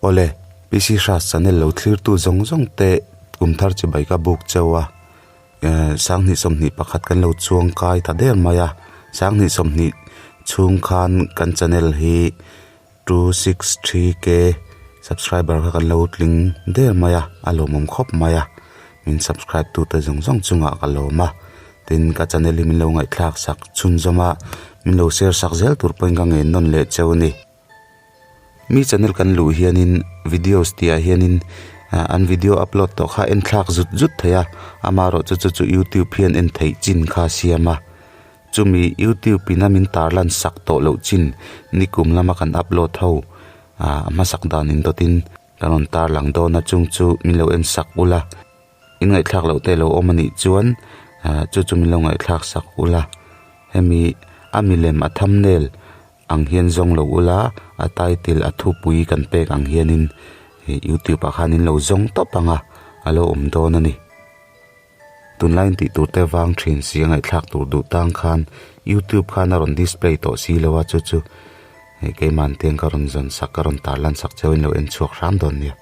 Awle, PC Hras channel lo thlirtu zawng zawng te kum thar chibai ka buk cheu a, Sanghnih 21 kan lo chuang kai ta der mai a, Sanghnih 20 chhung khan kan channel hi 263K subscriber kha kan lo tling der mai a, a lawmawm khawp mai a, min subscribe tu te zawng zawng chungah ka lawm a, tin ka channel hi min lo ngaihthlak sak chhunzawm a, min lo share sak zel tur pawhin ka ngen nawn leh cheu a ni. Mi channel kan luh hianin videos tih ah hianin an video upload tawh kha en thlak zut zut thei a, amaherawh chu chu chu youtube hian en theih chin kha a siam a, chumi youtube in a min tarlan sak tawh loh chin nikum lama kan upload ho ah a hmasak dan indawtin kan rawn tarlang dawn a chung chu min lo en sak ula. In ngaihthlak loh te lo awm a nih chuan ah chu chu min lo ngaihthlak sak ula hemi a milem a thumbnail ang hian zawng lo ula a title a thupui kan pek ang hianin ih youtube ah khan in lo zawng tawp ang a a lo awm dawn a ni tunlai in tih tur te vang thin si a ngaihthlak tur duh tang khan youtube khan a rawn display tawh si lo a chu chu ih keimah ang te hian ka rawn zawn sak ka rawn tarlan sak cheu in lo en chhuak hram dawn nia.